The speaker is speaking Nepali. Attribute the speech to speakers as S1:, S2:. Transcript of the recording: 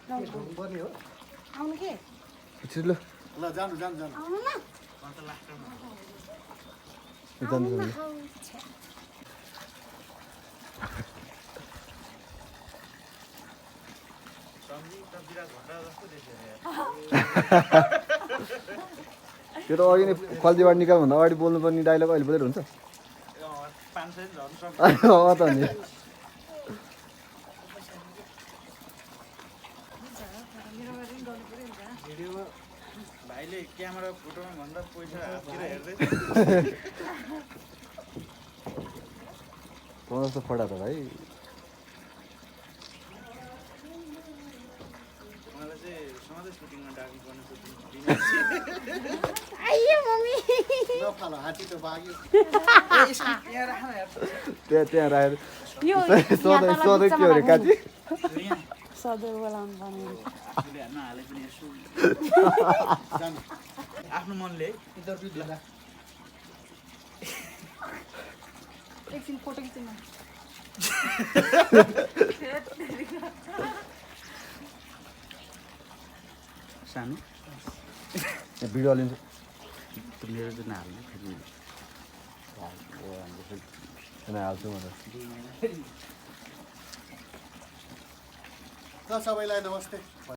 S1: पर्ने हो
S2: आउनु के
S3: एकछिन ल
S1: ल जानु जानु जानु
S2: आउनु न
S3: जानु
S2: आउनु न
S3: जानु।
S2: हौ, छ्या।
S3: त्यो त अघि नै खल्तीबाट निकाल्नुभन्दा अगाडि बोल्नुपर्ने डाइलग अहिले बोलेर हुन्छ त नि
S4: भिडियोमा भाइले क्यामेरा फोटोमा भन्दा पैसा हाततिर हेर्दै
S3: तँ जस्तो फटा त भाइ
S4: मलाई चाहिँ सधैँ सुटिङमा डाक्नु पर्ने सुटिङ
S2: आइयो मम्मी
S1: नफाल हात्ती त बाग्यो
S4: यहाँ राख्न हेर्छ
S3: त्यहाँ राखेर
S2: यो
S3: सधैँ सधैँ के हो अरे काजी
S2: सधैँ बोलाउनु पर्ने
S4: आफूले नहाले पनि यसो
S1: जानु
S4: आफ्नो मनले
S1: इन्टरभ्यू दिँदा
S2: एकछिन फोटो खिच्नु न
S4: सानो
S3: भिडियो लिन्छ
S4: मेरो चाहिँ नहाल्ने फेरि
S3: हाल्छु भनेर
S1: ल सबैलाई नमस्ते